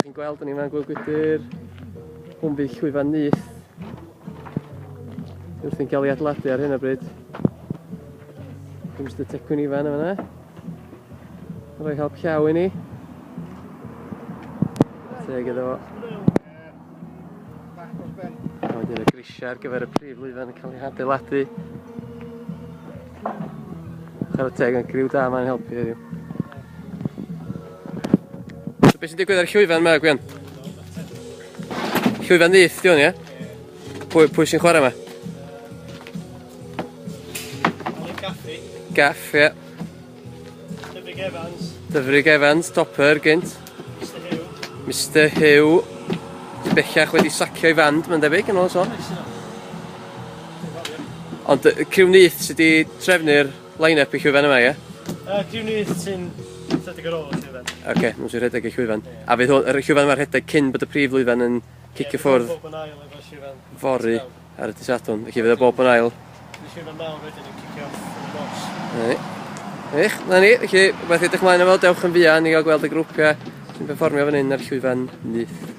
Chi'n gweld, da ni yma'n Gwyl Gwydyr. Hwn fydd llwyfan nyth. Wrthi'n cael ei adeiladu ar hyn o bryd. Dwi'n Mr Tecwyn Ifan yma yna. Rhoi help llaw i ni. Teg iddo fo. A wedyn y grisiau ar gyfer y prif lwyfan yn cael ei hadeiladu. Chwarae teg yn criw da ma'n helpu heddiw. So beth sy'n digwydd ar y llwyfan yma, Gwion? Llwyfan nyth, di hwn, ie? Pwy, pwy sy'n chwarae yma? Alun Gaffey. Gaff, ie. Dyfrig Evans. Dyfrig Evans, topper gynt. Mr Hugh. Mr Hugh. Sy bellach wedi sacio ei fand, mae'n debyg, yn ôl y sôn. Ond y criw nyth sydd wedi trefnu'r line-up i llwyfan yma, ie? Uh, criw nyth sy'n rhedeg ar ôl y llwyfan. Oce, okay, nhw sy'n rhedeg y llwyfan. Yeah. A fydd hwn, yr llwyfan yma'n rhedeg cyn bod y prif lwyfan yn cicio yeah, ffwrdd. Bob yn ail efo llwyfan. Fory ar y dydd Sadwrn, felly fydd o bob yn ail. Fydd llwyfan mawr wedyn yn cicio off yn y nos. Na ni. Wych, na ni, felly rhywbeth i edrych mlaen am, dewch yn fuan i gael gweld y grwpiau sy'n perfformio fan hyn ar llwyfan nyth.